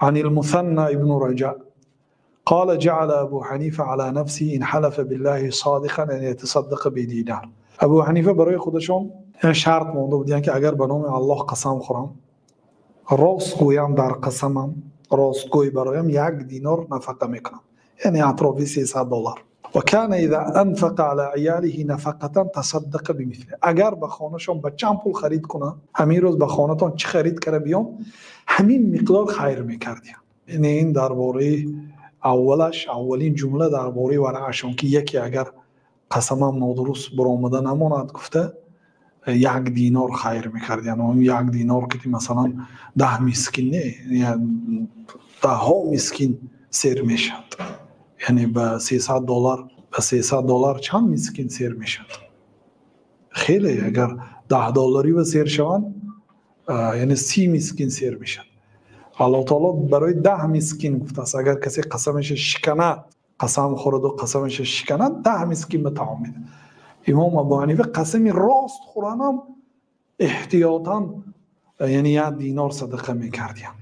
عن المثنى ابن رجاء قال: جعل أبو حنيفة على نفسه إن حلف بالله صادقا أن يتصدق بدينار. Абу Ҳанифа барои худашон шарт монда буданд, ки агар ба номи Аллоҳ қасам хӯрам, рост гӯям, дар қасамам ростгӯй бароям як динор нафақа мекунам, яъне атрофи 300 доллар. وكان إذا أنفق على عياله نفقة تصدق بمثله. Агар ба хонашон ба чанд пул харид кунанд, ҳамин рӯз ба хонатон чӣ харид карда биём, ҳамин миқдор хайр мекардиям. Яъне ин дар бораи аввалаш, аввалин ҷумла дар бораи вараашон, ки яке агар қасамам нодуруст баромада намонад гуфта, як динор хайр мекард. Яъне як динор ки масалан 10 мискин не, даҳҳо мискин сер мешавад. Яъне ба 300 доллар, ба 300 доллар чанд мискин сер мешавад? Хеле. Агар 10 долларӣ ба сер шаванд, яъне 30 мискин сер мешавад. Аллоҳ таоло барои 10 мискин гуфтааст: агар касе қасамаша шиканад, қасам хӯраду қасамаша шиканад, 10 мискин ба таом медиҳад. Имом Абу Ҳанифа қасами рост хӯранам эҳтиётан, яъне як динор садақа мекардиям.